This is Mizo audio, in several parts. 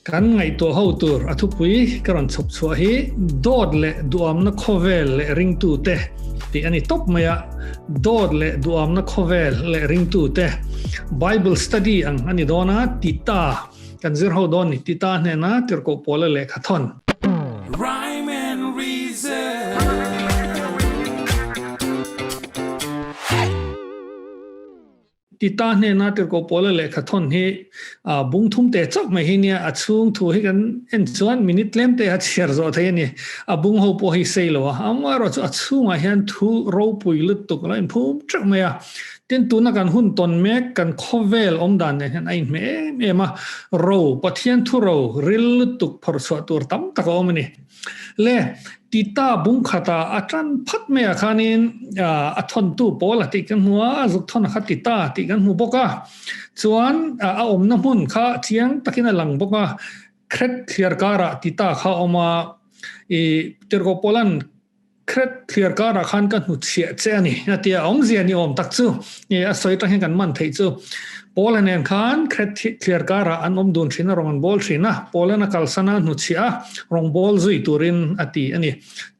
Kan ngaihtuah ho tur a thupui ka rawn chhawp chhuah hi Dawt leh Duamna Khawvel leh Ringtute tih a ni tawp mai a. Dawt leh Duamna Khawvel leh Ringtute Bible Study ang a ni dawn a, Tita kan zir ho dawn ni. Tita hnena tirhkoh pawla lehkha thawn. Rhyme and Reason. Tita hnena tirhkoh pawla lehkha thawn hi bung thum te chauh mai hi nia, a chhung thu hi kan en chuan minute tlem te a chhiar zawh thei a ni. A bung ho pawh hi sei lo a, amaherawh chu a chhungah hian thu ropui lutuk a lo inphum teuh mai a. Tin, tuna kan hun tawn mek, kan khawvel awm dan nen hian a inhmeh em em a, ro, Pathian thu ro ril lutuk phawrh chhuah tur tam tak a awm a ni. Le, Tita bung khata a tan phat mai ah khanin a thawntu pawl a tih kan hmu a, a zuk thawn a kha Tita tih kan hmu bawk a. Chuan a awmna hmun kha chiang takin a lang bawk a, Kret thliar karah Tita kha a awm a, i Tirhkoh Pawla'n Kret thliar karah khan ka hnuchhiah che a ni a ti a, awmzia ni awm tak chu a sawi atang hian kan man theih chu. Paula nen khan Kret thliar karah an awm dun thin a, rawn an bawl thin a, Paula'n a kalsan a, hnuchhiah a, rawn bawl zui turin a ti a ni.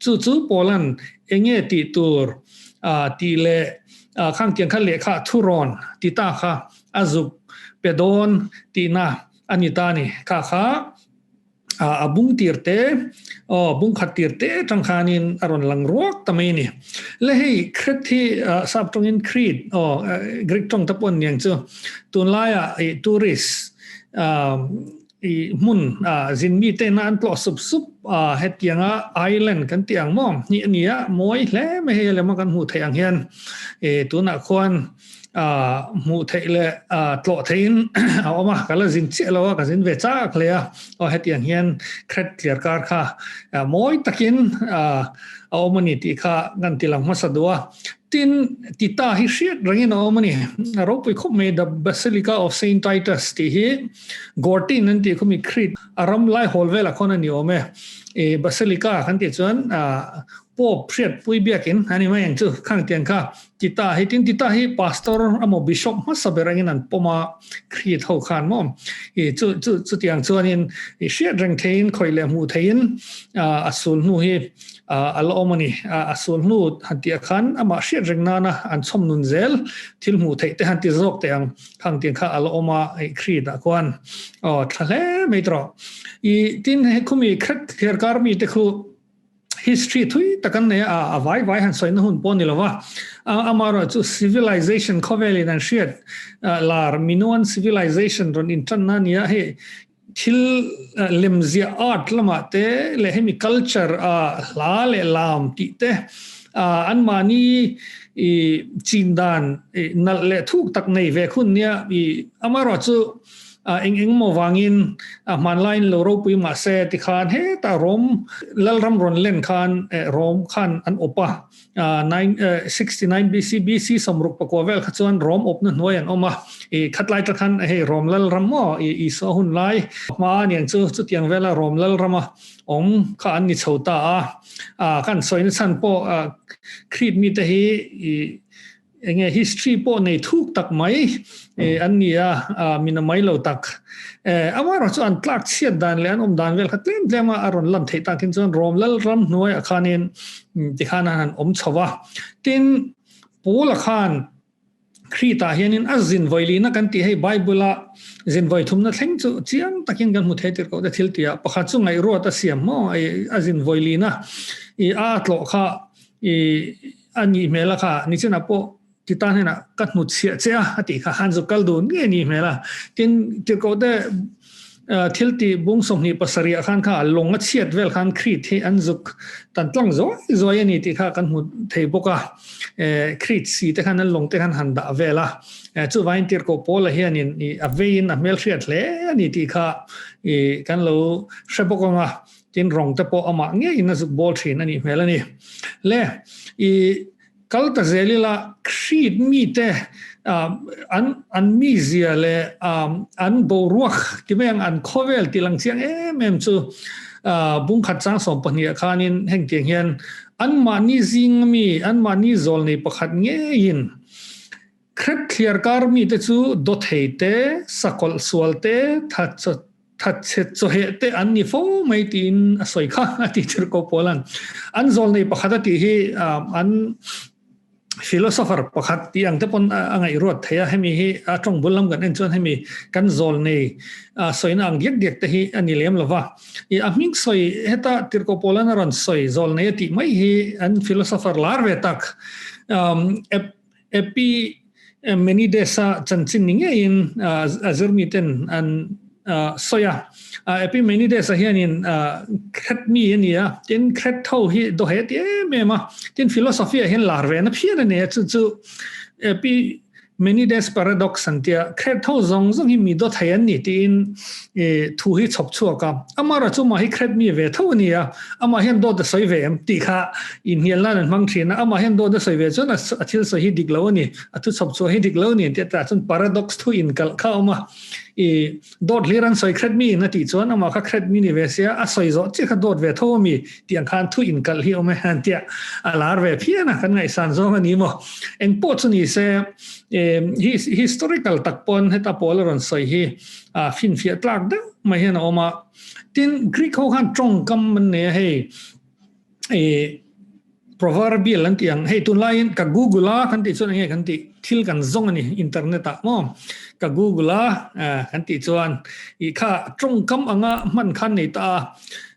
Chu chu Paula'n eng nge tih tur tih leh khang tiang kha lehkha thurawn ti ta kha a zuk pe dawn tihna a ni ta a ni. Kha kha a bung tir te, aw bung khat tir te atang khanin a rawn lang ruak ta mai a ni. Le hei Kret hi sap tawngin Crete, aw Greek tawng te pawh an niang chu, tunlaiah i tourist i hmun zin mi te ina an tlawh sup sup hetianga island kan tih ang maw hi a ni a, mawi hle mai hei a lema kan hmuh theih ang hian tunah khuan hmuh theih leh tlawh theihin a awm a, ka la zin chiah lo a, ka zin ve chak hle a, aw hetiang hian Kret tliar kar kha mawi takin a awm a ni tih kha kan ti lang hmasa duh a. Tin, Tita hi hriat rengin a awm a ni, a ropui khawp mai The Basilica of Saint Titus tih hi Gortin an tih khawmi Crete a ram lai hawl velah khawn a ni awm e, Basilica kan tih chuan Pope hriatpui biakin a ni mai ang chu khang tiang kha Tita hi tin Tita hi pastor emaw bishop hmasa ber angin an pawm a Crete ho khan maw i chu chu chutiang chuanin i hriat reng theiin khawih leh hmuh theiin a sul hnu hi a la awm a ni a sul hnu han tih ah khan amah hriat reng nana an chhawm nun zel thil hmuh theih te han ti zawk teh ang khang tiang kha a la awm a i Crete ah khuan aw tha hle mai tawh i tin he khumi Crete thliarkar mite khu History thui tak an nei a, a vai vai han sawina hun pawh a ni lo va. Amaherawh chu civilization khawvelin an hriat lar Minoan civilization rawn intanna a ni a, hei thil lemziah art lamah te leh hemi culture a hla leh lam tih te anmahni i chin dan nalh leh thuk tak nei ve khun nia i amaherawh chu Eng eng maw vangin a hmanlaiin lo ropui mah se tikhan hetah Rom lalram rawn len khan Rom khan an awp a, 69 BC, BC 69 vel kha chuan Rom awpna hnuai an awm a, i khatlai ta khan hei Rom lalram maw i Isua hun lai hma aniang chu chutiang vela Rom lalrama awm kha an ni chho ta a, kan sawina chhan pawh Crete mite hi i Enge history pawh nei thuk tak mai an ni a, min a mai lo tak. Amaherawh chu an tlak chhiat dan leh an awm dan vel kha tlem tlem a a rawn lan theih takin chuan Rom lal ram hnuaiah khanin tikhan an han awm chho a. Tin, Paula khan Crete-ah hianin a zin vawilihna kan tih hei Bible-a zin vawithumna thleng chu chiang takin kan hmu thei tir koh te thil tihah pakhat chu ngaihruat a siam maw a zin vawilihna i a tlawh kha i A nih hmel a kha, nichinah pawh Tita hnenah ka hnutchhiah che a, a tih kha, han zuk kal dun ngei nih hmel a. Tin, Tirhkohte thil tih bung 27 ah khan kha lawng a chhiat vel khan Crete hi an zuk tan tlang zuai zuai a ni tih kha kan hmu thei bawk a. Crete si te khan an lawng te khan han dah vel a. Chuvangin Tirhkoh Paula hianin a veiin a hmelhriat hle a ni tih kha kan lo hre bawk ang a. Tin rawng te pawh amah ngeiin a zuk bawl thin a nih hmel a ni. Le, i kal ta zel ila Crete mite an an mizia leh an boruak ti mai ang an khawvel tih lang chiang em em chu bungkhat chang 12 ah khanin hengtiang hian anmahni zing ami anmahni zawl nei pakhat ngeiin Crete thliar kar mite chu dawthei te, sakawlh sual te, thatchawt. Thatchhe chawheh te an ni fo mai tiin a sawi kha a ti Tirhkoh Paula'n. An zawlnei pakhat a tih hi an philosopher pakhat tih ang te pawn a ngaihruat thei a, hemi hi a tawng bul lam kan en chuan hemi kan zawlnei sawina ang diak diak te hi a ni lem lo va. I a hming sawi heta Tirhkoh Paula'n a rawn sawi zawlnei a tih mai hi an philosopher lar ve tak Epimenides-a chanchin ni ngeiin a zirmiten an sawi a. Epimenides-a hianin Kret mi a ni a, tin Kret ho hi dawheh ti em em a, tin philosophy-ah hian lar ve na phian a ni a, chu chu Epimenides paradox an tia, Kret ho zawng zawng hi mi daw thei an ni tiin thu hi chhawp chhuak a. Amaherawhchu mah hi Kret mi ve tho a ni a, Amah hian dawt a sawi ve em tih kha inhnial nan an hmang thin a, amah hian dawt a sawi ve chuan a thil sawi hi dik lo a ni, a thu chhawp chhuah hi dik lo a ni tih a tah chuan paradox thu inkalh kha a awm a, i dawt hlir an sawi khret mi in a tih chuan amah kha khret mi ni ve sia, a sawi zawh chiah kha dawt ve tho a mi tih ang khan thu inkalh hi a awm e an tia, a lar ve phian a, kan ngaihsan zawng a ni maw? Eng pawh chu ni se, historical tak pawn heta pawl a rawn sawi hi finfiah tlak deuh mai hian a awm a. Tin, Greek ho khan tawngkam an nei a hei, eh, proverbial an tih ang, hei tunlaiin ka google a kan tih chuan enge kan tih, thil kan zawng a ni internet ah maw, ka google a kan tih chuan ih kha tawngkam anga hman khan nei ta a,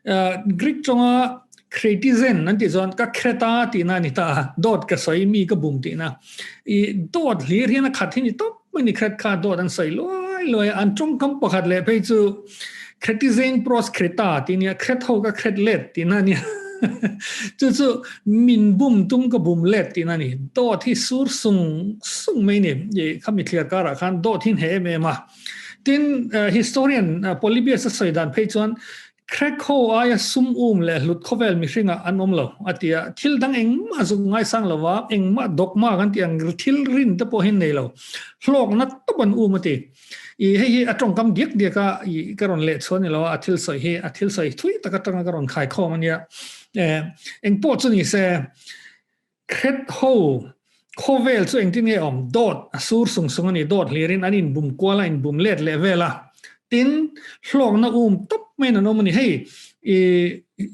eh, Greek tawnga Kretizen an tih chuan ka Kreta tihna a ni ta a, dawt ka sawi mi ka bum tihna. I dawt hlir hian a khat hi ni tawp mai ni Kret kha dawt an sawi luai luai a, an tawngkam pakhat leh phei chu Kretizen pros Kreta tih nia, Kret ho ka Kret let tihna a nia. Chu chu min bum tum ka bum let tihna a ni. Dawt hi sur sung sung mai ni. I khami thliar karah khan dawt hi an heh em em a. Tin, historian Polybius a sawi dan phei chuan Crack ho aia sum um leh hlut khawvel mihringah an awm lo, a ti a. Thil dang engmah zuk ngaisang lo va, engmah dogma kan tih ang thil rin te pawh hi an nei lo. Hlawkna tawp an um a ti. I hei hi a tawngkam diak diak a, i ka rawn leh chhuah ni lo a, a thil sawi hi a thil sawi thui tak atanga ka rawn khaikhawm a nia. Eh, engpawh chu ni se, Kret ho khawvel chu engtin nge awm? Dawt a sur sung sung a ni, dawt hlirin an inbum kual a, inbum let leh vel a. Tin, hlawkna um tawp maiin an awm a ni. Hei, i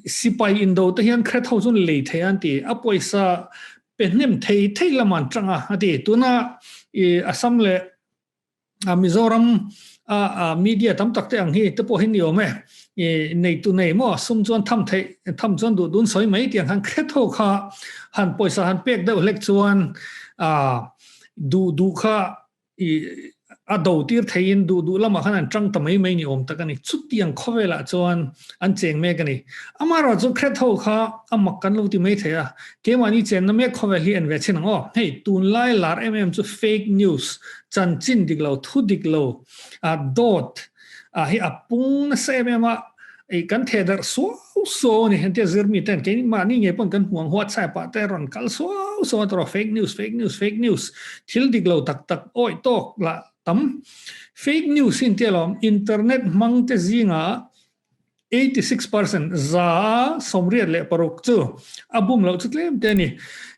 sipai indo te hian Kret ho chu an lei thei a an ti, a pawisa pe hnem thei thei lamah an tang a, a ti. Tuna i Assam leh Mizoram a media tam tak te ang hi te pawh hi ni awm e. I neitu nei maw sum chuan tham theih tham chuan duh dun sawi mai tiang han khet ho kha han pawisa han pek deuh hlek chuan a duh duh kha i a do tir theiin duh duh lamah khan an tang ta mai mai ni awm tak a ni. Chutiang khawvelah chuan an cheng mek a ni. Amaherawhchu khet ho kha a mak kan lo ti mai thei a, keimahni chenna mek khawvel hi en ve chin ang aw. Hei tunlai lar em em chu fake news, chanchin dik lo, thu dik lo, dawt hi a pung nasa em em a, kan theh darh suau suau a ni. Entia zirmi ten keimahni ngei pawn kan hmu ang WhatsApp ah te rawn kal suau suau a tawrh fake news, fake news, fake news, thil dik lo tak tak awih tawk lah tam. Fake news hi entia lawm internet hmang te zingah 86% 86% chu a bum loh chu tlem te a ni.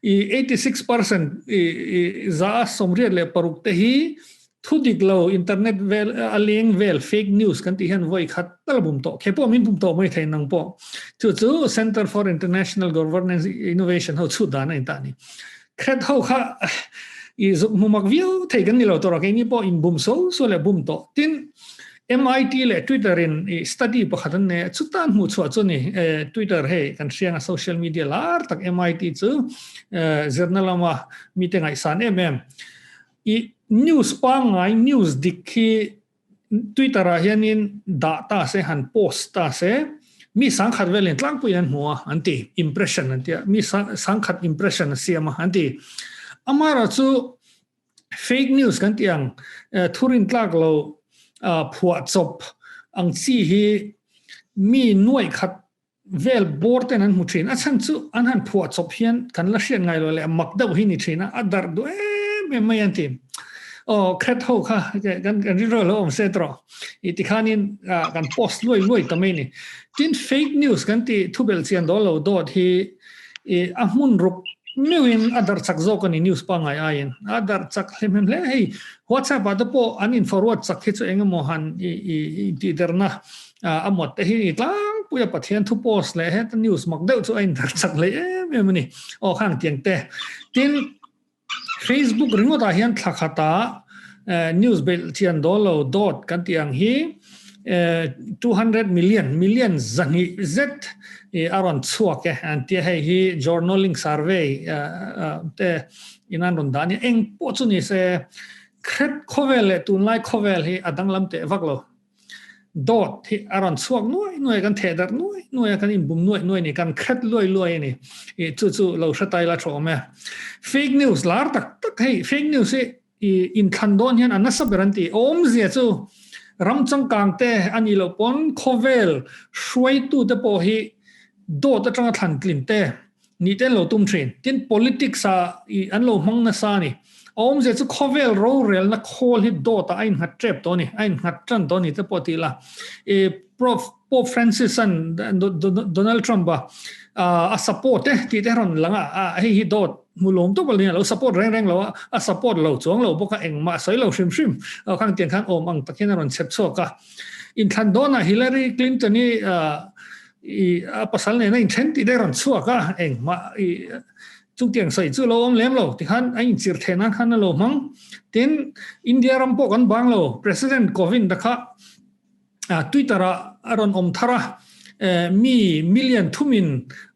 I 86% i 86% te hi thu dik lo internet vel a leng vel fake news kan tih hian vawi khat tal bum tawh. Khe pawh min bum tawh mai thei nang pawh. Chu chu Center for International Governance Innovation ho chhut dan a in ta ni. Kret ho kha i zuk hmu mak viau thei kan ni lo tawh a, keini pawh in bum so so leh bum tawh. Tin, MIT leh Twitter in i study pakhat an nei a, chutan hmuh chhuah chu ni. Twitter hei kan hriang a social media lar tak MIT chu zirna lama mite ngaihsan em em. I news pangngai news dik hi Twitter ah hianin dah ta se han post ta se mi sangkhat velin tlangpuiin an hmu a an ti, impression an ti a, mi sangkhat impression a siam a an ti. Amaherawhchu Fake news kan tih ang, thurin tlak lo phuah chawp ang chi hi mi nuaih khat vel bawr ten an hmu thin. A chhan chu an han phuah chawp hian kan la hriat ngai lo leh mak deuh hi ni thin a, a darh duh em em mai an ti. Aw khet ho kha kan rilru lo awm se tawh. I tikhanin kan post luai luai ta mai ni. Tin fake news kan tih thubelh chian dawl lo dawt hi a hmun ruk. meuhin a darh chak zawk a ni news pangngai aiin a darh chak hlem hlem hle hei WhatsApp ah te pawh an in forward chak hi chu eng emaw han i i intihderna a mawt te hi ni tlangpui a Pathian thu post leh heta news mak deuh chu a in darh chak hlei em em a ni aw khang tiang te tin Facebook ringawt ah hian thla khata news belh chian dawl lo dawt kan tih ang hi 200 million million 200 zet a rawn chhuak e an tia hei hi journaling survey te in an rawn dah a ni eng pawh chu ni se khet khawvel leh tunlai khawvel hi a danglam teh vak lo. Dawt hi a rawn chhuak nuai nuai a, kan theh darh nuai nuai a, kan inbum nuai nuai a ni, kan khet luai luai a ni. I chu chu lo hre tai la tha awm e. Fake news lar tak tak hei, fake news hi i inthlan dawn hian a nasa ber an ti. Awmzia chu ram changkang te a nih loh pawn khawvel hruaitu te pawh hi dawt atanga thlan tlin te Nih te an lo tum thin. Tin, politics ah i an lo hmang nasa a ni. A awmzia chu khawvel rorelna khawl hi dawt ah a innghat tep tawh a ni, a innghat tan tawh a ni te pawh ti ila. I Prof Pope Francis an Donald Trump a a support e tih te rawn lang a, hei hi dawt hmu lawm tawp a ni a, lo support reng reng lo a, a support lo chuang lo bawk a, engmah sawi lo hrim hrim khang tiang khan awm ang tak hian a rawn chhep chhuak a. Inthlan dawnah Hillary Clinton i I a pasal nena inthen tih te rawn chhuak a, engmah i chutiang sawi chu lo awm lem lo tikhan a inchir theih nan khan a lo hmang. Tin, India ram pawh kan bang lo, President Kovind-a kha Twitter ah a rawn awm thar a, mi million thumin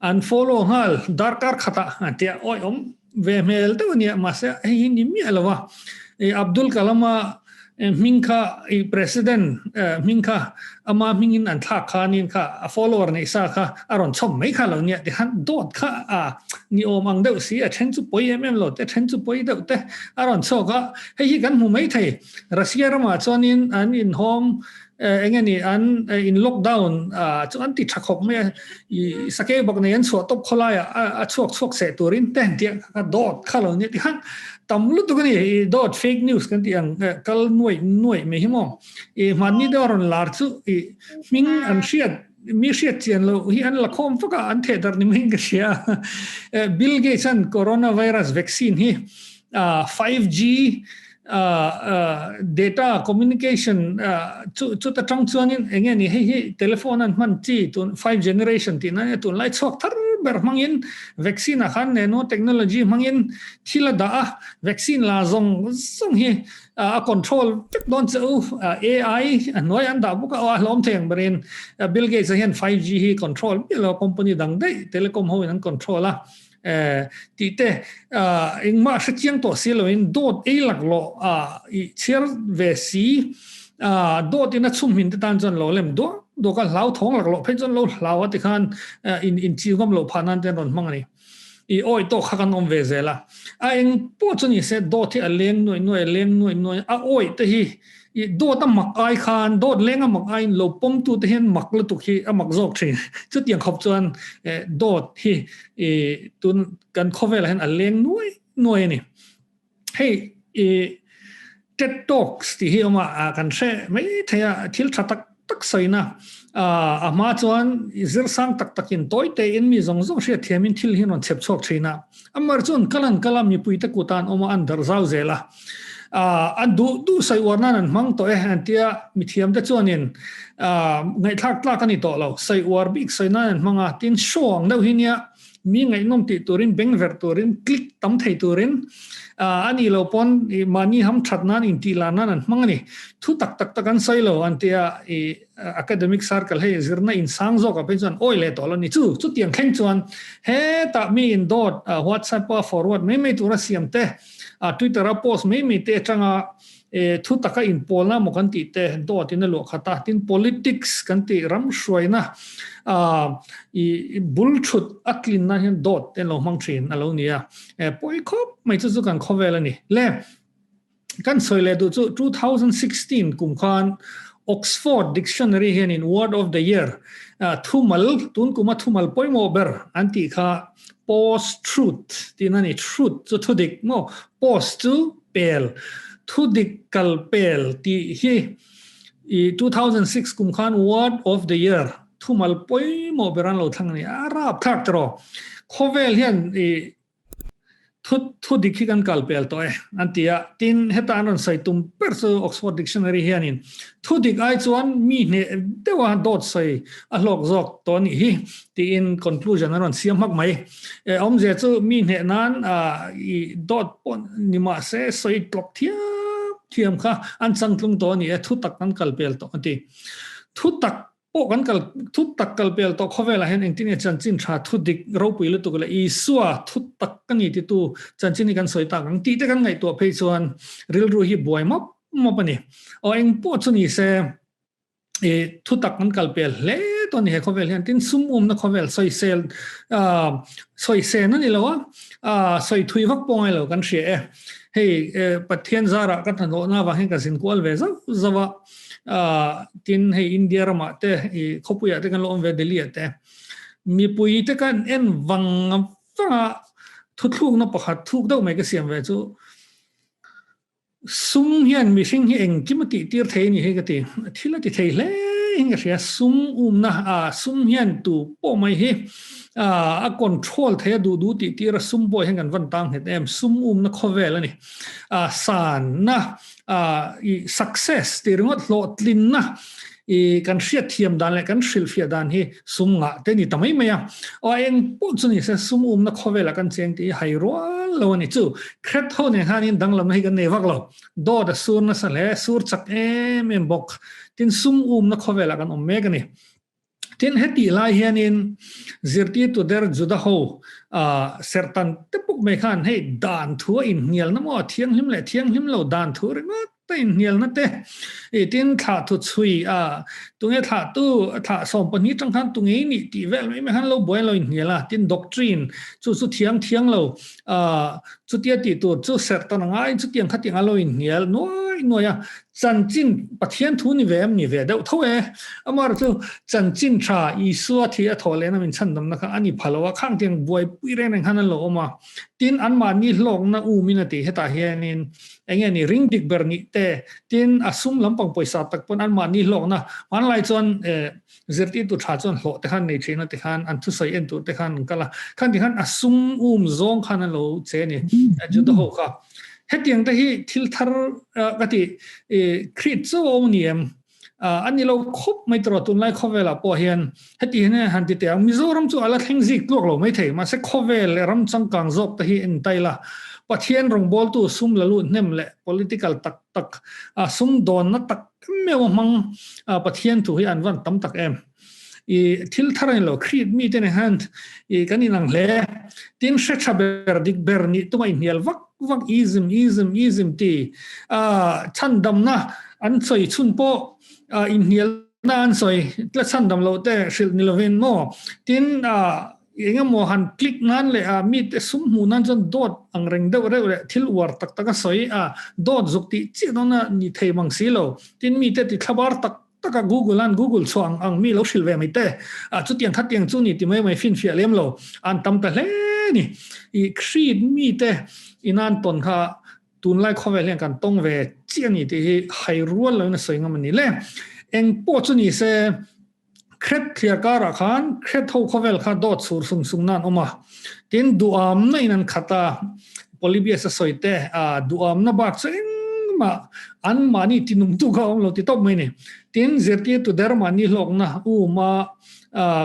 an follow nghal darkar khatah a tia awi awm ve hmel deuh a nia, mahse hei hi ni miah lo a. Abdul Kalam-a hming kha i president hming kha ama hmingin an thlak khanin kha a follower neih sa kha a rawn chhawm mai kha lo nia tikhan dawt kha a ni awm ang deuh si a then chu pawi em em lo te then chu pawi deuh te a rawn chhuak a hei hi kan hmu mai thei Russia ramah chuanin an inhawm eng nge an in lockdown chu an ti tha khawp mai a i sakei bak nei an chhuah tawp khawlai a a chhuak chhuak seh turin te han tia kha dawt kha lo nia tikhan tam lutuk a ni i dawt fake news kan tih ang kal nuaih nuaih mai hi maw i hmanni deuh a rawn lar chu i hming an hriat mi hriat chian loh hi an la khawm vak a an theh darh ni maiin ka hria Bill Gates an coronavirus vaccine hi 5G data communication chu chuta tang chuanin eng nge ni hei hi telephone an hman chi tun 5 generation tih na tunlai chhuak thar ber hmangin vaccine ah khan nano technology hmangin thil a dah a vaccine la zawng zawng hi a control vek dawn che u AI a hnuai an dah bawk a a hlawm thei ang berin Bill Gates a hian 5G hi control miah lo company dang daih telecom ho in an control a tih te engmah hre chiang tawh si loin dawt ei laklawh i chhiar ve si dawt in a chhum hmin te tan chuan lo lem duak duak a hlau thawng laklawh phei chuan lo hlau a tikhan in in chi ngam loh phah nan te an rawn hmang a ni. I awi tawk kha kan awm ve zel a. A eng pawh chu ni se dawt hi a leng nuaih nuaih a leng nuaih nuaih a awi te hi I dawt a mak ai khan, dawt leng a mak aiin lo pawmtu te hian mak lutuk hi a mak zawk thin. Chutiang khawp chuan dawt hi tun kan khawvelah hian a leng nuai nuai a ni. Hei i TED Talks tih hi awm a, kan hre mai thei a, thil tha tak tak sawina a hma chuan zirsang tak takin tawi tein mi zawng zawng hriatthiamin thil hi an rawn chhep chhuak thin a. Amar chuan kal an kal a, mipuite kut an awm a, an darh zau zel a. An duh duh sawi uar nan an hmang tawh e, an tia mithiamte chuanin ngaihthlak tlak a ni tawh lo. Sawi uar bik sawi nan an hmang a, tin show ang deuh hi nia mi ngaihnawm tih turin, beng verh turin, click tam thei turin a nih loh pawn mahni ham that nan intih lar nan an hmang a ni. Thu tak tak tak an sawi lo an tia i academic circle hei zirna insang zawkah phei chuan awi leh tawh lo a ni. Chu chutiang thleng chuan hetah mi indawt WhatsApp a forward mai mai tura siam te, Twitter a post mai mai te atanga Thu taka inpawlna maw kan tih te dawtin a luah khat a, tin politics kan tih ram hruaina i bul thut a tlin nan hian dawt te an lo hmang thin a lo ni a, pawi khawp mai chu chu kan khawvel a ni. Le kan sawi leh duh chu 2016 kum khan Oxford Dictionary hianin Word of the Year thumal tun kuma thumal pawimawh ber an tih kha post-truth tihna a ni, truth chu thudik maw post chu pel, thudik kal pel tih hi i 2006 kum khan Word of the Year thumal pawimawh ber an lo thlang a ni. A rapthlak tawh. Khawvel hian i Thu thu dik hi kan kal pel tawh e, an ti a. Tin, heta an rawn sawi tum ber chu Oxford Dictionary hianin thu dik ai chuan mi hneh deuha dawt sawi a hlawk zawk tawh a nih hi tiin conclusion an rawn siam hmak mai. E, awmzia chu mi hneh nan i dawt pawh ni mah se sawi tlawk thiam thiam kha an changtlung tawh a ni e, thu tak kan kal pel tawh an ti. Thu tak Pawh kan kal thu tak kal pel tawh khawvelah hian engtin nge chanchin tha thu dik ropui lutuk leh Isua thu tak ka ni titu chanchin hi kan sawi tak ang tih te kan ngaihtuah phei chuan rilru hi buai mawp mawp a ni. Aw eng pawh chu ni se i thu tak kan kal pel hle tawh a ni he khawvel hian tin sum umna khawvel sawisel sawisel a ni lo a sawi thui vak pawh ngai lo kan hria e. Hei Pathian zarah ka hnahnawhna avang hian ka zin kual ve zauh zauh a. Tin hei India ramah te i khawpuiah te kan lo awm ve Delhi ah te mipui te kan en vang vang a thuthlukna pakhat thuk deuh mai ka siam ve chu sum hian mihring hi engkim a tih tir thei a ni hi ka ti thil a ti thei hle in ka hria sum umna a sum hian tu pawh mai hi a control thei a duh duh tih tir a sum pawh hian kan van tang nghet em sum umna khawvel a ni a sanna i success tih ringawt hlawhtlinna i kan hriat thiam dan leh kan hrilhfiah dan hi sum ngah te ni ta mai mai a. Aw eng pawh chu ni se sum umna khawvelah kan cheng tih hi hai rual lo a ni. Chu Kret ho nen khanin danglamna hi kan nei vak lo. Dawt a sur nasa hle, sur chak em em bawk. Tin sum umna khawvelah kan awm mek a ni. Tin, hetih lai hianin zirtirtu der Juda ho serhtan te puk mai khan hei dan thu a inhnialna maw a thianghlim leh thianghlim lo dan thu ringawt a inhnialna te i tin thlah thu chhui a tunge thlah tu thlah 12 tang khan tunge i nih tih vel mai mai khan lo buai lo inhnial a tin doctrine chu chu thiang thiang lo chutia tih tur chu serhtan a ngai chutiang khatiang a lo inhnial nuai nuai a Chanchin Pathian thu ni ve em ni ve deuh tho e. Amaherawh chu chanchin tha Isua thi a thawh lehna min chhandamna kha a ni pha lo a, khang tiang buaipui reng reng khan an lo awm a. Tin, anmahni hlawkna umin a ti hetah hianin eng nge ni ring dik ber nih te, tin a sum lampang pawisa tak pawn anmahni hlawkna hmanlai chuan zirtirtu tha chuan hlawh te khan nei thin a tikhan an thusawi en tur te khan an kal a, khan tikhan a sum um zawng khan an lo che a ni Juda ho kha. Hetiang te hi thil thar ka ti Khrih chu a awm ni em? A ni lo khawp mai tawh tunlai khawvelah pawh hian heti hian han ti teh ang Mizoram chu a la thleng zik tluak lo mai thei mahse khawvel leh ram changkang zawk te hi en taila Pathian rawngbawltu sum la lut hnem leh political tak tak sum dawnna tak meuh a hmang Pathian thu hi an van tam tak em. I thil thar a ni lo, Khrih mite nen khan i kan inang hle. Tin hre tha ber, dik ber nih tuma inhnial vak vak ism, ism, ism ti chhandamna an sawi chhun pawh inhnialna an sawi tla chhandam loh te hrilh ni lovin maw. Tin engemaw han click nan leh a mite sum hmuh nan chuan dawt ang reng deuh reuh leh thil uar tak tak a sawi a, dawt zuk tih chiah dawn a ni thei mang si lo. Tin mite ti thlabar tak taka Google an Google chhuah ang ang mi lo hrilh ve mai te a chutiang khatiang chu ni ti mai mai finfiah lem lo an tam ta hle ni i Khrih mi te inan tawn kha tunlai khawvel hian kan tawng ve chiah ni tih hi hai rual lo in a sawi ngam a ni le eng pawh chu ni se Kret thliar karah khan Kret ho khawvel kha dawt sur sung sung nan awm a tin duamna in an khat a Polybius a sawi te a duamna bak chu engmah anmahni tinungtu kha a awm lo ti tawp mai ni. Tin, zirtirtu der mahni hlawkna um a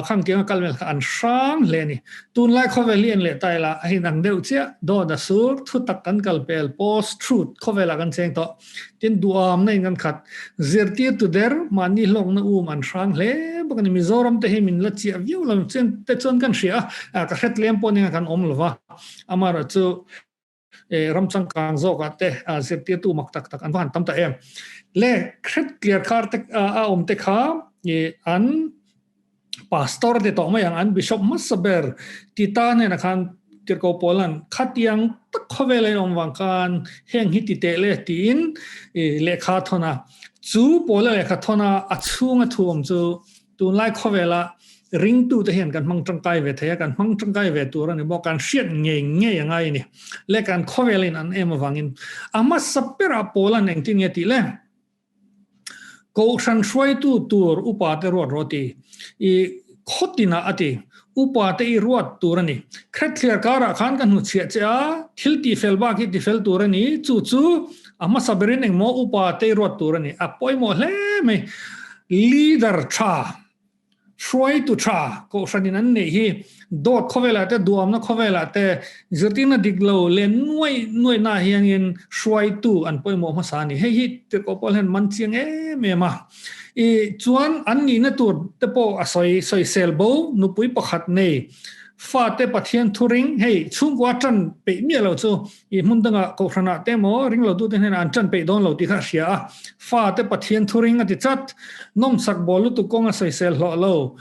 khang tianga kal vel kha an hrang hle a ni. Tunlai khawvel hi en leh ta ila a inang deuh chiah, dawt a sur, thu tak kan kal pel, post truth khawvelah kan cheng tawh. Tin, duamna in kan khat. Zirtirtu der mahni hlawkna um an hrang hle bawk a ni. Mizoram te hi min la chiah viau lo te chuan kan hria a, ka hret lem pawh nia kan awm lo va. Amaherawh chu ram changkang zawkah te zirtirtu mak tak tak an va han tam ta em. Le hret clear khar te a awm te kha an pastor te tawh mai ang an bishop hmasa ber Tita hnenah khan Tirhkoh Paulan khatiang tak khawvel a inawm vang khan heng hi ti teh le tiin lehkha a thawn a. Chu Paula lehkha thawn a a chhunga thu awm chu Tunlai khawvela ringtute hian kan hmang tangkai ve thei a, kan hmang tangkai ve tur a ni bawk, kan hriat ngei ngei a ngai a ni. Le kan khawvelin an em avangin a hmasa berah Paula'n engtin nge tih le? Kohhran hruaitu tur upa te ruat rawh ti. I. Khawtinah a ti. Upa te i ruat tur a ni. Khrethliar karah khan ka hnuchhiah che a, thil tihfel bak hi tifel tur a ni. Chu chu a hmasa berin engmaw upa te i ruat tur a ni. A pawimawh hle mai. Leader tha, hruaitu tha kohhranin an neih hi dawt khawvelah te, duamna khawvelah te, zirtirna dik lo leh nuaih nuaihna hianin hruaitu an pawimawh hmasa a ni. Hei hi tirhkoh pawl hian man chiang em em a. I chuan an nihna tur te pawh a sawi sawisel bo, nupui pakhat nei, fate Pathian thuring, hei chhungkua tan peih miah lo chu i hmun dangah kohhranah te emaw ringlo tute hnenah an tan peih dawn lo tih kha a hria a, fate Pathian thuring a ti chat, nawmsak bawl lutuk kawng a sawisel hlawh lo,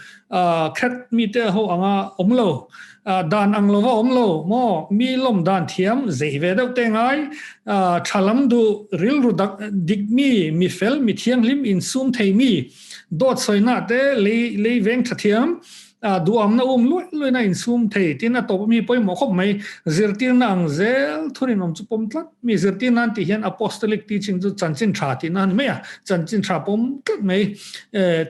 khet mite ho anga awm lo. Dan ang lova awm lo maw? Mi lawm dan thiam zei ve deuh te ngai. Tha lam duh, rilru dak dik mi, mi fel, mi thianghlim, insum thei mi, dawt sawina te lei lei veng tha thiam, duhamna um luai luaina insum thei tin a tawp mi pawimawh khawp mai. Zirtirna ang zel thurinawm chu pawm tlat mi. Zirtirna an tih hian apostolic teaching chu chanchin tha tihna a ni mai a, chanchin tha pawm tlat mai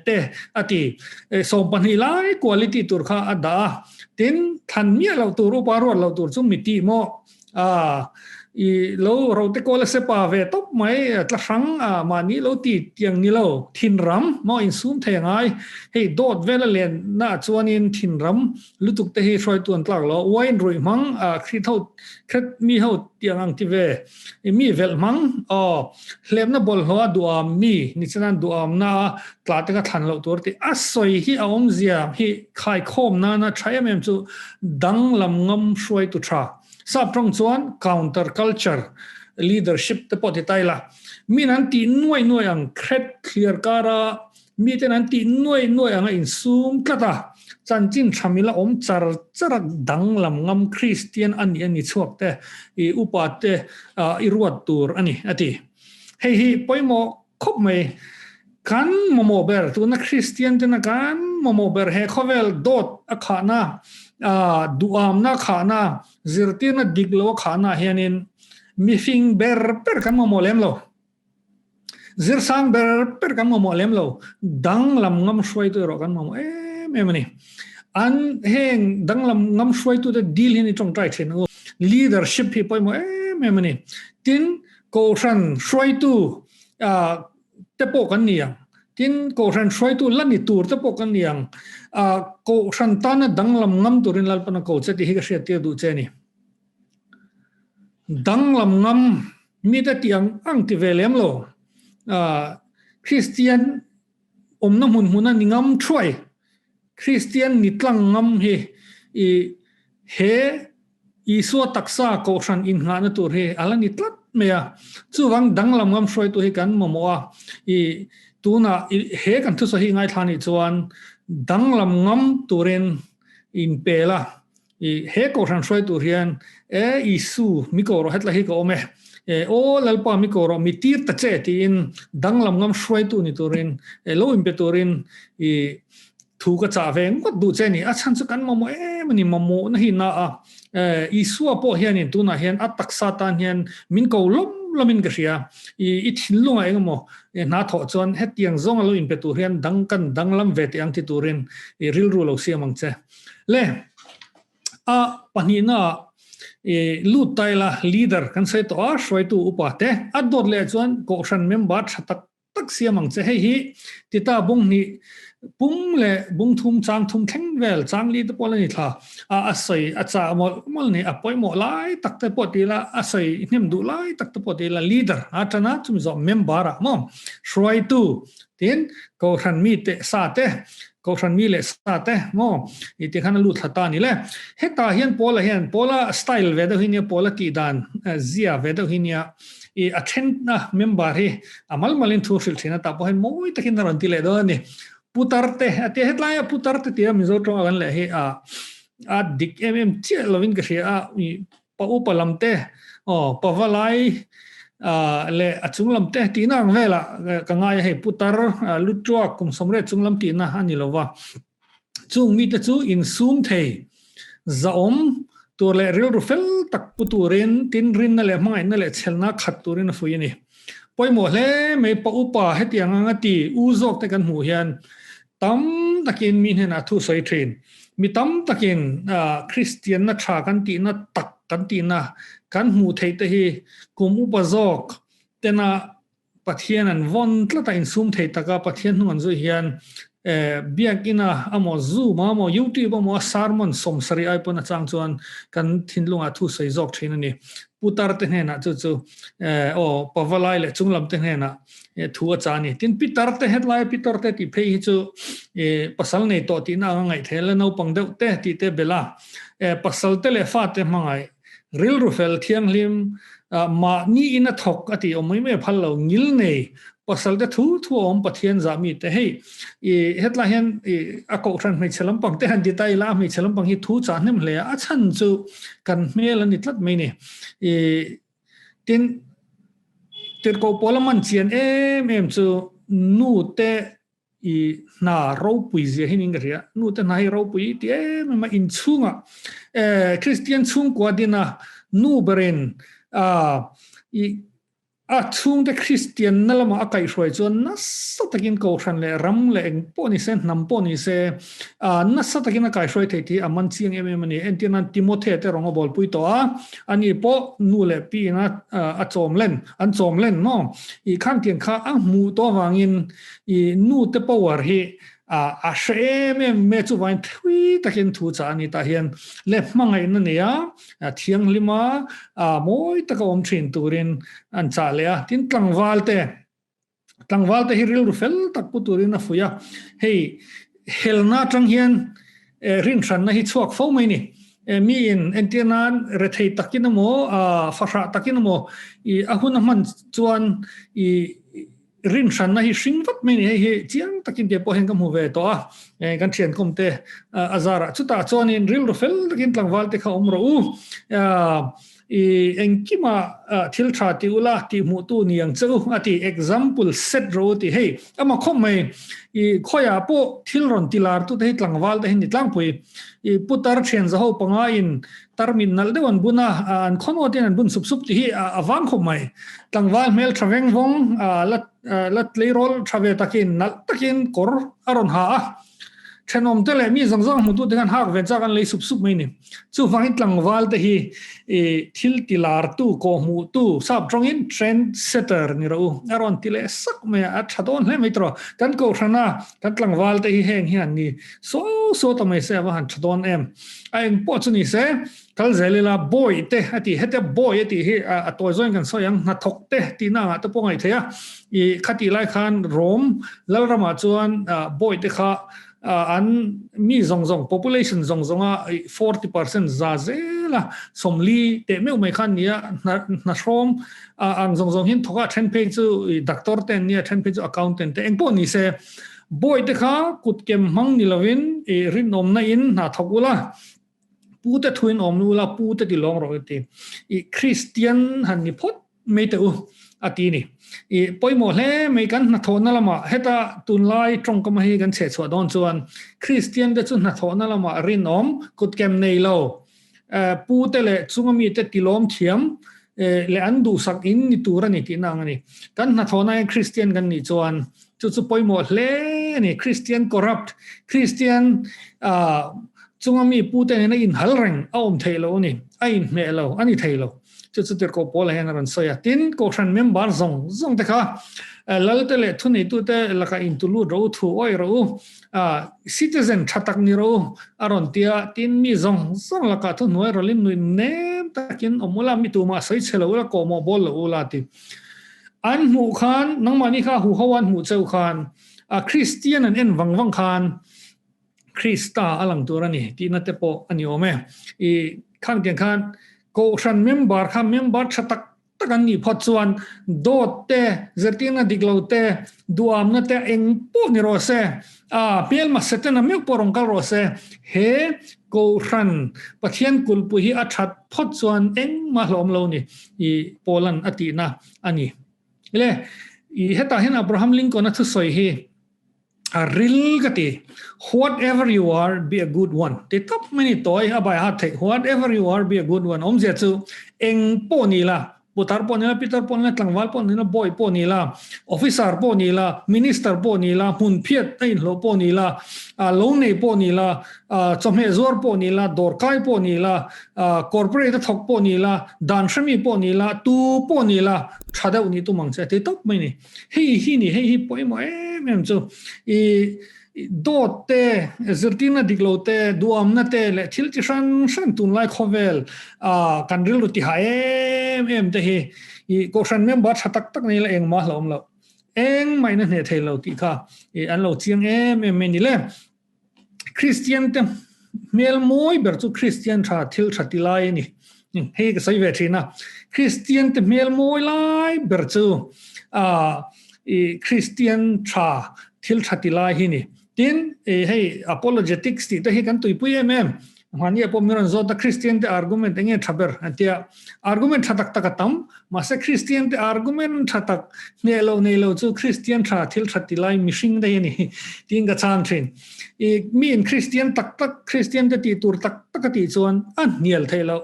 te a ti. 12 lai quality tur kha a dah a, tin thlan miah loh tur upa ruat loh tur chu mi tih maw a i lo rote kawl a sepa ve tawp mai tla hrang a mahni lo ti tiang ni lo thinram maw insum thei angai hei dawt vel a len na chuanin thinram lutuk te hi hruaitu an tlak lo wine ruih hmang a khrit ho khret mi ho tiang ang ti ve I mi velh hmang aw, hlemna bawlhhlawh a duham mi ni chuan duhamna a tla te kha thlan loh tur tih a sawi hi a awmzia hi khaikhawm nana tha em em chu danglam ngam hruaitu tha. Sap tawng chuan counter culture leadership te pawh ti ta ila. Min an tih nuai nuai ang khet thliar kara Miten an tih nuai nuai anga insum tlat a, chanchin tha mila awm char char a danglam ngam Kristian a nih a ni chhuak te i upa te i ruat tur a ni a ti. Hei hi pawimawh khawp mai. Kan mamawh ber, tuna Kristian tena kan mamawh ber he khawvel dawt a khahna, duhamna a khahna, zirtirna dik lo a khahna hianin mifing ber ber kan mamawh lem lo. Zirsang ber ber kan mamawh lem lo, danglam ngam hruaitu erawh kan mamawh em em a ni. An heng danglam ngam hruaitute deal hi ni tawngtai thin ang u. Leadership hi pawimawh em em a ni. Tin, Kohhran hruaitu te pawh kan ni ang. Tin, Kohhran hruaitu la ni tur te pawh kan ni ang. Kohhran tana danglam ngam turin Lalpana ko che tih hi ka hriattir duh che a ni. Danglam ngam mite tih ang ang ti ve lem lo. Kristian awmna hmun hmuna ni ngam thuai, Kristian ni tlang ngam hi i he Isua taksa kohhran innghahna tur hi a la ni tlat mai a. Chuvang danglam ngam hruaitu hi kan mamawh a, i tunah he kan thusawi hi ngaithla nih chuan danglam ngam turin inpel a. I he kohhran hruai tur hian e Isu mi ko rawh hetla hi ka awm e, e aw Lalpa mi ko rawh mi tir ta che tiin danglam ngam hruaitu ni turin e lo inpe turin i thu ka chah ve ngawt duh che ni. A chhan chu kan mamawh em a ni, mamawhna hi na a. E Isua pawh hianin tunah hian a taksa tan hian min ko lawm lawmin ka hria. I i thinlungah engemaw hna thawh chuan hetiang zawnga lo inpe tur hian dang kan danglam ve teh ang ti turin i rilru lo siam ang che. Le a pahnihna e lut ta ila leader kan sawi tawh a hruaitu upa te a dawt leh chuan kohhran member tha tak tak siam ang che hei hi tita bung hnih pum leh bung thum chang thum thleng vel chang li te pawh la ni thla a a sawi a chah mawlh mawlh ni a pawimawh lai tak te pawh ti ila a sawi hnem duh lai tak te pawh ti ila leader a tana chumi zawh member ah maw hruaitu Tin, Kohhran mi te sa te, Kohhran mi leh sa te maw i ti khan a lut thla ta a ni le. Hetah hian Paula hian, Paula style ve deuh hi nia, Paula tih dan zia ve deuh hi nia, i a thenna member hi a mal malin thu hrilh thin a, tah pawh hian mawi takin a rawn ti leh dawn a ni. Putar te a ti a, hetlaia putar te tia Mizo tawng a kan leh hi a a dik em em chiah lovin ka hria a, i Pa upa lam te, aw, pa valai leh a chung lam te tihna ang velah ka ngai a hei, putar lutruak kum sawmriat chung lam tihna a ni lo va. Chung mite chu insum thei, zahawm tur leh rilru fel tak pu turin, tin rinna leh hmangaihna leh chhelna khat turin a fui a ni. Pawimawh hle mai, pa upa hetiang anga ti u zawk te kan hmuh hian tam takin mi hnenah thu sawi thin. Mi tam takin Kristianna tha kan tihna tak kan tihna kan hmuh theih te hi kum upa zawk tena Pathian an vawn tlat a, insum thei taka Pathian hnung an zui hian Biakina amaw Zoom a amaw YouTube amaw a sermon sawmsarih ai pawn a chang chuan kan thinlungah thu sawi zawk thin a ni. Putar te hnenah chu chu aw Pavalai leh chunglam te hnenah thu a cha a ni. Tin Pitar te hetlai Pitar te tih phei hi chu pasal nei tawh tihna anga ngaih theih a la naupang deuh te tih te belh a, pasal te leh fate hmangaih Rilru fel thianghlim mahni in a thawk a tih awm mai mai a phal lo, ngil nei pasal te thu thu a awm Pathian zah mi te hei i hetlai hian i a kohhran hmeichhe lampang te han ti ta ila a hmeichhe lampang hi thu chah hnem hle a, a chhan chu kan hmel a ni tlat mai ni i tin tirhkoh pawl a man chian em em chu nu te I hna ropui zia hi ning ka hria. Nu te hna hi ropui ti em em a inchhunga eh Kristian chhungkua dina nu berin ah i a chhungte Kristian na lama a kaihhruai chuan nasa takin kohhran leh ram leh eng pawh ni se hnam pawh ni se ah nasa takin a kaihhruai thei tih a man chiang em em a ni. Entir nan Timothea te rawng a bawlpui tawh a, ani pawh nu leh pi ina a chawm len an chawm len maw i khangtiang kha a hmuh tawh avangin I nu te power hi a hre em em mai a, chuvangin thui takin thu chah a ni tah hian le hmangaihna nei a, thianghlim a, mawi taka awm thin turin an chah leh a. Tin tlangval te, tlangval te hi rilru fel tak pu turin a fuih a, hei helna atang hian rinhranna hi chhuak fo mai ni. Mi in entir nan rethei takin emaw, fahrah takin emaw i a hun a hman chuan i Rinhranna hi hring vat mai a ni, hei hi chiang takin kei pawh hian ka hmu ve tawh a, kan thiankhawm te a zarah chutah chuanin rilru fel takin tlangval te kha awm rawh u, i engkima thil tha ti ula tih hmuh tu ni ang che u a ti, example set rawh u tih hei ama khawp mai, i khawiah pawh thil rawn ti lar tu te hi tlangval te hi ni tlangpui, i putar thian zaho panga in Tarmit nalh deuh an bun a, an khawnawt in an bun sup sup tih hi a vang khawp mai. Tlangval hmel tha veng vawng, la la tleirawl tha ve takin nalh takin kawr a rawn ha a. Thenawm te leh mi zawng zawng hmutu te khan hak ve chak an lei sup sup mai ni. Chuvangin tlangval te hi thil ti lartu, kawhhmuhtu, sap tawngin trend setter ni rawh u a rawn ti leh sak mai a, a tha dawn hle mai tawh. Kan kohhran a, kan tlangval te hi heng hian ni saw saw ta mai se a va han tha dawn em. A eng pawh chu ni se, kal zel ila bawi te a ti, hetia bawi a tih hi a tawi zawngin kan sawi ang, hnathawk te tihna angah te pawh ngaih theih a, i khatih lai khan Rom Lalramah chuan bawi te kha an mi zawng zawng, population zawng zawnga 40% za zela sawmli teh meuh mai khan nia, hnahrawm ang zawng zawng hian thawk a, then phei chu doctor te an nia, then phei chu accountant te, eng pawh ni se. Bawihte kha kutkem hmang ni lovin i rinawmna in hna thawk ula, pute thuin awm ula, pute ti lawng rawh i ti. I Kristian han ni phawt mai teh u, a ti ni. I pawimawh hle mai kan hnathawhna lamah heta tunlai tawngkama hi kan chhehchhuah dawn chuan Kristian te chu hnathawhna lamah rinawm kutkem nei lo, pute leh chunga mite tilawm thiam leh an duhsak in ni tur a ni tihna ang a ni. Kan hnathawhna hian Kristian kan nih chuan chu chu pawimawh hle a ni. Kristian corrupt, Kristian chunga mi pute nena inhal reng a awm theih lo a ni, a inhmeh lo a ni thei lo. Chu chu tirhkoh Paula hian a rawn sawi a. Tin, Kohhran member zawng zawng te kha Lalte leh thuneitute lakah intulut rawh u, thu awih rawh u, citizen tha tak ni rawh u a rawn ti a. Tin, mi zawng zawng lakah thuhnuai rawlin nui nem takin awm ula, mi tumah sawi chhe lo ula, kawhmawh bawl lo ula a ti. An hmuh khan, nangmahni kha huho an hmuh cheu khan, Kristian an en vang vang khan, Krista a lang tur a ni tihna te pawh a ni awm e. I khang tiang khan Kohhran member kha member tha tak tak an nih phawt chuan dawt te, zirtirna dik lo te, duamna te eng pawh ni rawh se, a hmelma Setana meuh pawh rawn kal rawh se, he Kohhran Pathian kulhpui hi a that phawt chuan engmah hlawm lo ni i Paulan a tihna a ni. Le, i hetah hian Abraham Lincoln-a thusawi hi A ril ka ti. Whatever you are, be a good one. Ti tawp mai ni tawi a bai hat theih. Whatever you are, be a good one. Awmzia chu eng pawh ni la. Putar pawh ni la, pitar pawh ni la, tlangval pawh ni la, bawi pawh ni la, officer pawh ni la, minister pawh ni la, hmun phiat a inhlawh pawh ni la, lo nei pawh ni la, chawhmeh zuar pawh ni la, dawrkai pawh ni la, corporate a thawk pawh ni la, dan hremi pawh ni la, tu pawh ni la, tha deuh nih tum ang che a ti tawp mai ni. Hei hi ni, hei hi pawimawh em em chu i dawt te, zirtirna dik lo te, duamna te leh thil chi hran hran tunlai khawvel kan rilru tiha em em te hi i kohhran member tha tak tak nei la engmah hlauhawm loh, engmah in a hneh thei lo tih kha an lo chiang em em mai ni le. Kristian te hmel mawi ber chu Kristian tha thil tha ti lai a ni. Hei ka sawi ve thin a. Kristian te hmel mawi lai ber chu i Kristian tha thil tha ti lai hi ni. Tin, hei apologetics tih te hi kan tuipui em em. Mahni pawh min rawn zawt a Kristian te argument enge tha ber an tia. Argument tha tak tak a tam. Mahse Kristian te argument tha tak hneh lo nei lo chu Kristian tha thil tha ti lai mihring daih a ni tiin ka chhang thin. I mi in Kristian tak tak Kristian te tih tur tak tak a tih chuan a hnial theih loh.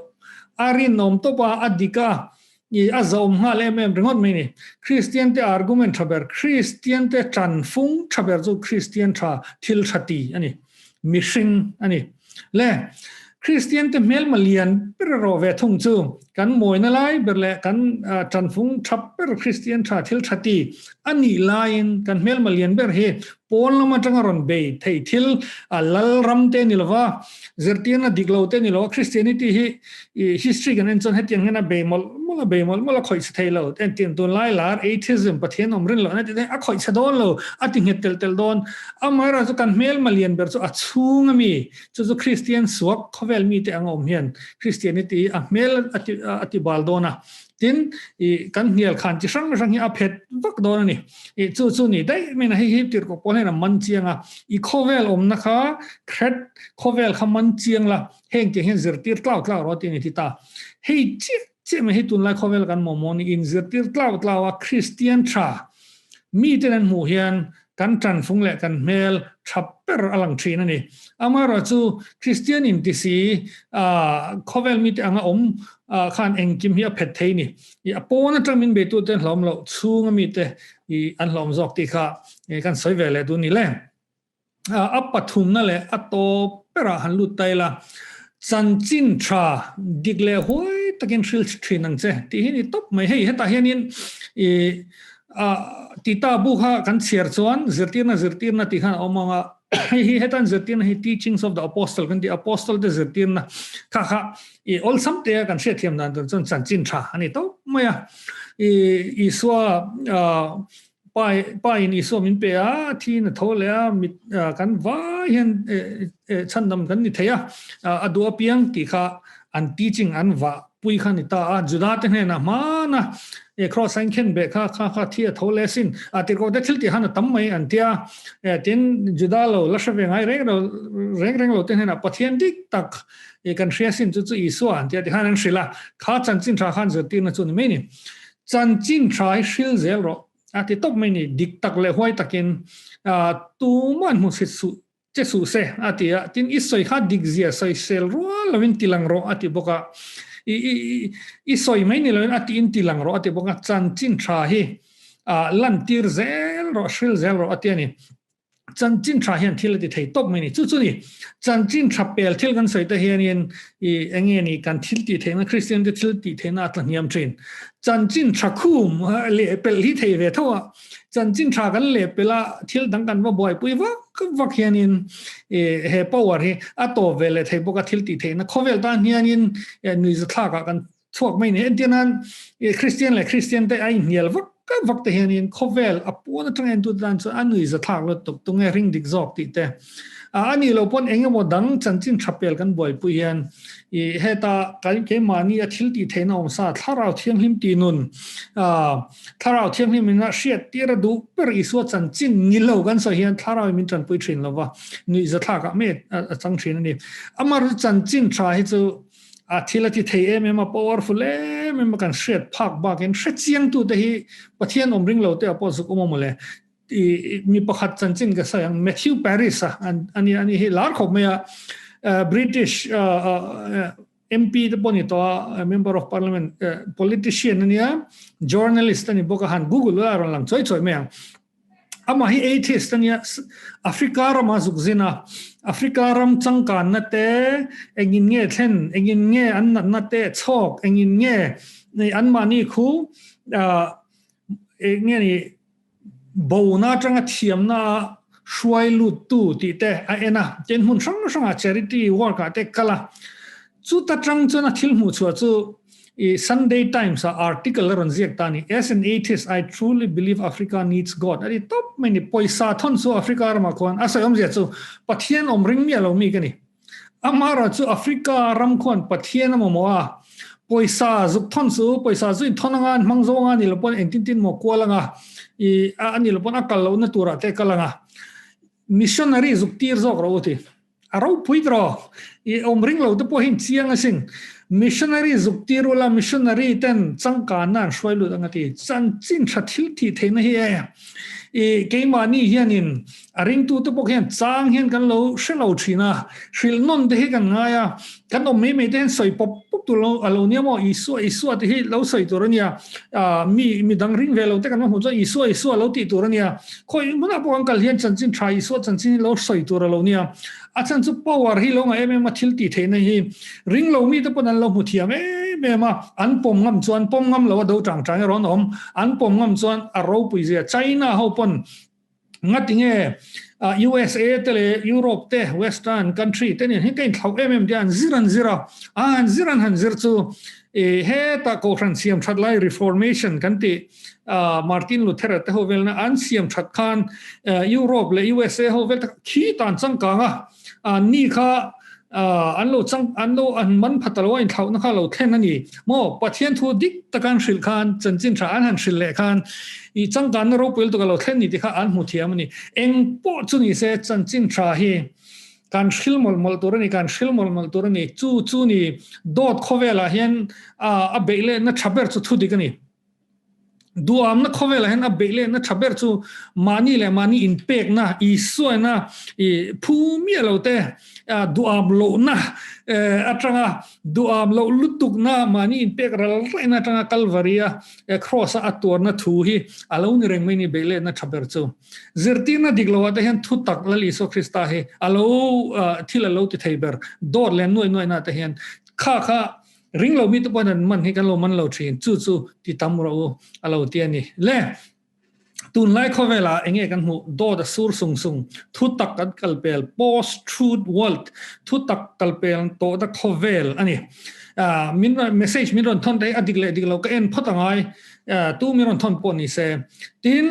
A rinawm tawp a, a dik a, i a zawm nghal em em ringawt mai ni. Kristian te argument tha ber, Kristian te tanfung tha ber chu Kristian tha thil tha ti a ni. Mihring a ni. Le, Kristian te hmelma lian ber erawh ve thung chu kan mawina lai ber leh kan tanfung tha ber Kristian tha thil tha ti a nih laiin kan hmelma lian ber hi pawn lam atanga rawn bei thei thil lal ram te ni lova, zirtirna dik lo te ni lova Christianity hi history kan en chuan hetiang hian a bei mawlh mawlh a, bei mawlh mawlh a khawih chhe thei lo. Engtiang tunlai lar atheism Pathian awm rin lohna tih te a khawih chhe dawn lo, a ti nghet telh telh dawn. Amaherawhchu chu kan hmelma lian ber chu a chhung a mi, chu chu Kristian suak khawvel mite ang a awm hian Christianity a hmel a ti a ti bal dawn a. Tin, i kan hnial khan chi hrang hrang hi a phet vak dawn a ni. I chu chu ni daih mai na hei hi tirhkoh pawl hian a man chiang a. I khawvel awmna kha threat khawvel kha man chiang la, heng tiang hian zirtir tlau tlau rawh tih a ni ti ta. Hei chiah chiah mai hi tunlai khawvel kan mamawh ni, inzirtir tlau tlau a Kristian tha miten an hmuh hian kan tanfung leh kan hmel tha ber a lang thin a ni. Amaherawh chu Kristian inti si khawvel mite anga awm khan engkim hi a phet thei ni. I a pawn atang min beitute an hlawm loh chhunga mite i an hlawm zawk tih kha kan sawi ve leh duh ni le. A pathumna leh a tawp berah han lut ta ila, chanchin tha dik leh huai takin hril thin ang che tih hi ni tawp mai. Hei hetah hianin i tita bu kha kan chhiar chuan zirtirna zirtirna tih khan a awm ang a, hei hi hetan zirtirna hi teachings of the apostle kan tih apostle te zirtirna kha kha i awlsam te a kan hriatthiam dan tur chuan chanchin tha a ni tawp mai a. I Isua Pa Pa in Isua min pe a, thi in a tho leh a, mit kan vai hian chhandam kan ni thei a, a duh apiang tih kha an teaching an vah pui kha ni ta a, Juda te hnenah hmana cross a inkhen beh kha kha kha thi a tho leh asin, a tirhkoh te thil tih khan a tam mai an tia, tin Juda lo la hre ve ngai reng lo reng reng lo te hnenah Pathian dik tak kan hria asin chu chu Isua an tia tikhan an hrilh a, kha chanchin tha khan zirtirna chu ni mai ni. Chanchin tha hi hril zel rawh a ti tawp mai ni, dik tak leh huai takin tuman hmu chhit suh che suh se a ti a, tin i sawi kha dik zia sawi sel rual lovin ti lang rawh a ti bawk a, i i i sawi mai ni lovin a tiin ti lang rawh a ti bawk a, chanchin tha hi lantir zel rawh hril zel rawh a ti a ni. Chanchin tha hian thil a ti thei tawp mai ni. Chu chu ni, chanchin tha pel thil kan sawi te hianin i eng nge ni kan thil tih theihna, Kristian te thil tih theihna a tla hniam thin. Chanchin tha khum leh pelh hi thei ve tho a, chanchin tha kan leh pelh a, thil dang kan va buaipui vak vak hianin i he power hi a tawp ve leh thei bawk a, thil tih theihna khawvel tan hianin nuihzathlak ah kan chhuak mai ni. Entir nan Kristian leh Kristian te a inhnial vak vak te hianin khawvel a pawn atanga entute tan chuan a nuihza thlak lutuk tunge ring dik zawk tih te. A nih loh pawn eng emaw dang chanchin tha pel kan buaipui hian i heta kan keimahni a thil tih theihna awm sa thlarau thianghlim tih nun thlarau thianghlim in a hriat tir a duh ber Isua chanchin ni lo kan sawi hian thlarau in min tanpui thin lova nuihza thlak ah mai a chang thin a ni. Amah chanchin tha hi chu A thil a ti thei em em a, powerful em em a kan hriat phak bakin hre chiangtu te hi Pathian awm ring lo te ah pawh zuk awm a mawle. I mi pakhat chanchin ka sawi ang Matthew Parris a ani ani hi lar khawp mai a British. MP te pawh ni tawh a, Member of Parliament, politician a nia, journalist a ni bawk a, han Google a rawn lang chawi chawi mai ang. Amah hi atheist a nia, Africa rama zuk zin a, Africa ram changkanna te, engin nge thlen, engin nge an natna te chhawk, engin nge anmahni khu eng nge ni bona atanga thiamna a hruai lut tu tih te a en a, tin hmun hrang hrangah charity work ah te kal a, chuta tang chuan a thil hmuh chhuah chu i Sunday Times ah article a rawn ziak ta a ni, As an atheist I truly believe Africa needs God a ti tawp mai a ni, pawisa thawn chu Africa ramah khuan a sawi awmzia chu Pathian awm ring miah lo mi ka ni. Amara chu Africa ram khuan Pathian a mamawh a, pawisa zuk thawn chu pawisa chu inthawn anga an hmang zawng a ni lo pawn engtin tin maw kual anga i a ni lo pawn a kal lohna turah te kal anga missionary zuk tir zawk rawh u ti. A ropui tawh i awm ring lo te pawh hi chiang asin. Missionary zuk tir ula missionary ten changkanna an hruai lut anga ti. Chanchin tha thil thih theihna hi e. I keimahni hianin a ringtute pawh hian chang hian kan lo hre lo thin a, hrilh nawn te hi kan ngai a, kan awm mai mai te hian sawi pawp pawp tur lo a lo nia maw, Isua Isua te hi lo sawi tur a nia, ah mi midang ring ve lo te kan va hmuh chuan Isua Isua lo tih tur a nia, khawi hmunah pawh kan kal hian chanchin tha Isua chanchin hi lo sawi tur a lo nia, A chhan chu power hi lo ngah em em a, thil tih theihna hi ring lo mite pawn an lo hmu thiam em em a, an pawm ngam chuan pawm ngam lo a do tang tang erawh an awm, an pawm ngam chuan a ropui zia China ho pawn ngati nge USA te leh Europe te western country te nen hian ka inthlauh em em tia an zir an zir a, a han zir an han zir chu hetah kohhran siam that lai reformation kan tih Martin Luther-a te ho velna an siam that khan Europe leh USA ho vel tak khi tan changkang a, ni kha an lo chang an lo an man phat alo a inthlauhna kha lo thlen a ni maw Pathian thu dik taka an hrilh khan chanchin tha an han hrilh leh khan i changkanna ropui lutuk a lo thlen ni tih kha an hmu thiam a ni. Eng pawh chu ni se chanchin tha hi kan hril mawlh mawlh tur a ni, kan hril mawlh mawlh tur a ni. Chu chu ni dawt khawvelah hian a beih lehna tha ber chu thu dik a ni. Duamna khawvelah hian a beih lehna tha ber chu mahni leh mahni inpekna, Isuaina i phu miah lo te, duam lohna atanga duam loh lutukna mahni inpek ral raihna atanga Kalvaria Cross-a a tuarna thu hi a lo ni reng mai ni beih lehna tha ber chu. Zirtirna dik loah te hian thu tak Lal Isua Krista hi a lo thil a lo ti thei ber dawt leh nuai nuaina te hian kha kha Ring lo mite pawhin an man hi kan lo man lo thin, chu chu ti tam rawh u a lo ti a ni. Le, tunlai khawvelah eng nge kan hmuh? Dawt a sur sung sung, thu tak kan kal pel, post-truth world, thu tak kal pel tawhna khawvel a ni. Min rawn message min rawn thawn te hi a dik leh dik lo ka en phawt a ngai, tu min rawn thawn pawh ni se. Tin,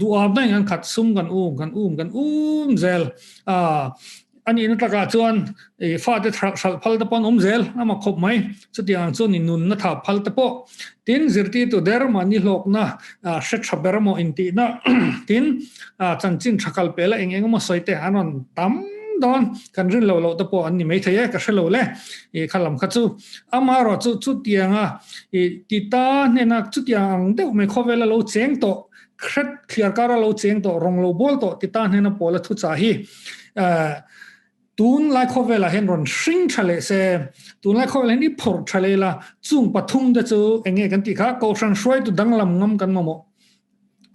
duhawmna in kan khat sum kan um, kan um, kan um zel. A nihna takah chuan i fate hralh phal te pawh an awm zel a mak khawp mai. Chutiang ang chuan i nunna tha phal te pawh tin zirtirtu der mahni hlawkna hre tha ber emaw intihna tin chanchin tha kal pela eng eng emaw sawi te an rawn tam dawn. Kan rin loh loh te pawh an ni maithei e, ka hre lo le i kha lam kha chu. Amaherawh chu chutianga i tita hnena chutiang ang deuh mai khawvela lo cheng tawh Hret thliar kara lo cheng tawh, rawng lo bawl tawh ti ta hnena Paula thuchah hi tunlai khawvelah hian rawn hring tha leh se, tunlai khawvelah hian i phawrh tha leh ila, chung pathum te chu eng nge kan tih kha, Kohhran hruaitu danglam ngam kan mamawh.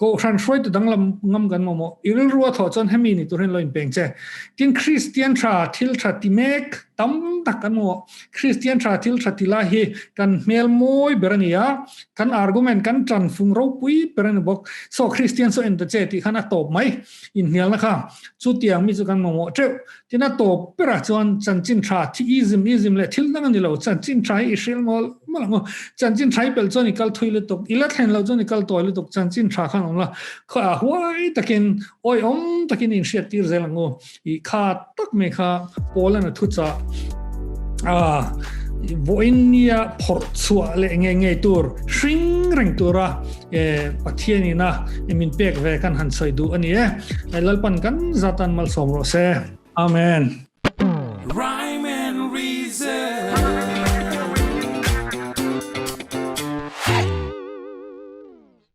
Kohhran hruaitu danglam ngam kan mamawh. I rilru a thawh chuan hemi ni tur hian lo inpeng che. Tin, Kristian tha thil tha ti mek tam tak kan mamawh. Kristian tha thil tha ti lai hi kan hmel mawi ber a ni a, Kan argument kan tan fung ropui ber a ni bawk. Saw Kristian saw en ta che tih khan a tawp mai inhnialna kha. Chutiang mi chu kan mamawh teuh. Tin a tawp berah chuan chanchin tha thi ism ism leh thil dang a ni lo. Chanchin tha hi i hrilh mawl mawl ang u. Chanchin tha i pelh chuan i kal thui lutuk, i la thlen loh chuan i kal tawi lutuk. Chanchin tha khan awm la, khawiah huai takin, awihawm takin i inhriat tir zel ang u. I kha tak mai kha Poland a thuchah a vawiin nia phawrh chhuah leh ngei ngei tur hring reng tura Pathian ina min pek ve kan han sawi duh a ni e. Lalpan kan zatan malsawm rawh se. Amen.